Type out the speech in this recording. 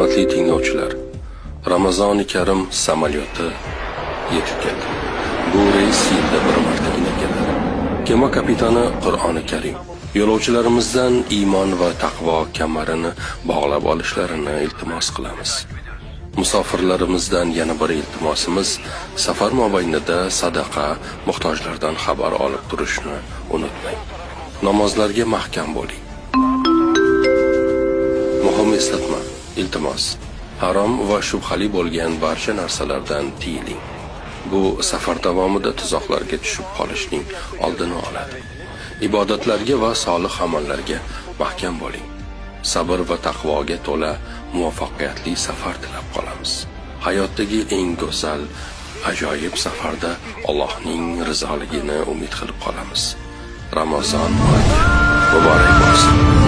Hurmatli tinglovchilar, Ramazoni Karim samolyoti yetib keldi. Bu reys yilda bir martagina keladi. Kema kapitani Qur'oni Karim. Yo'lovchilarimizdan iymon va taqvo kamarini bog'lab olishlarini iltimos qilamiz. Musofirlarimizdan yana bir iltimosimiz, safar mobaynida sadaqa, muhtojlardan xabar olib turishni unutmang. Namozlarga mahkam bo'ling. Muhim eslatma, iltimos. Harom va shubhali bo'lgan barcha narsalardan tiyiling. Bu safar davomida tuzoqlarga tushib qolishning oldini oladi. Ibodatlarga va solih amallarga mahkam bo'ling. Sabr va taqvoga to'la muvaffaqiyatli safar tilab qolamiz. Hayotdagi eng go'zal, ajoyib safarda Allohning rizoligini umid qilib qolamiz. Ramazon oyi muborak bo'lsin.